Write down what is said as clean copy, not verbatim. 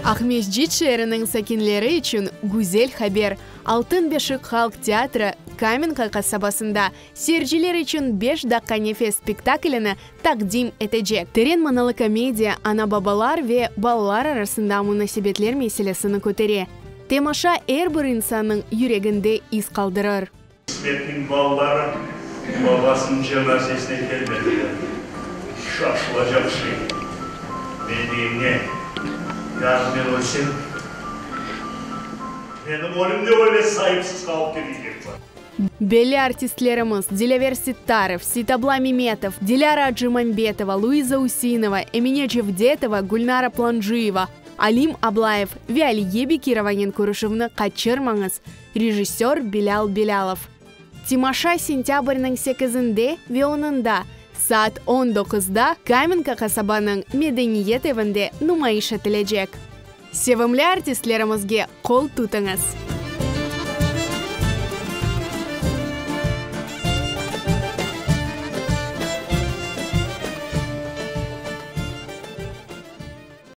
Aqmescit şeeriniñ sakinleri içün güzel haber, Altın beşik halq teatri Kamenka qasabasında seyirciler içün Beş daqqa nefes spektaklini taqdim etecek. Teren manalı komediya ana-babalar ve balalar arasında munasebetler meselesini kötere. Temaşa er bir insannıñ yüreginde iz qaldırır. İsmetniñ balaları babasınıñ cenazesine kelmediler. Şaşılacaq şey. Men deyim ne? Yarın men ölsem, menim ölüm de öyle saipsiz qalıp ketecek. Belli artistlerimiz Dilâver Sittarov, Seytabla Memetov, Dilâra Acımambetova, Luiza Useynova, Emine Cevdetova, Gülnara Plancıyeva, Alim Ablayev ve Aliye Bekirovanen körüşüvni qaçırmañız, rejissör Bilâl Bilâlov. Temaşa sentâbrniñ sekizinde ve onında, saat on doquzda Kamenka qasabanıñ Medeniyet evinde numayış etilecek. Sevimli artistlerimizge qol tutıñız!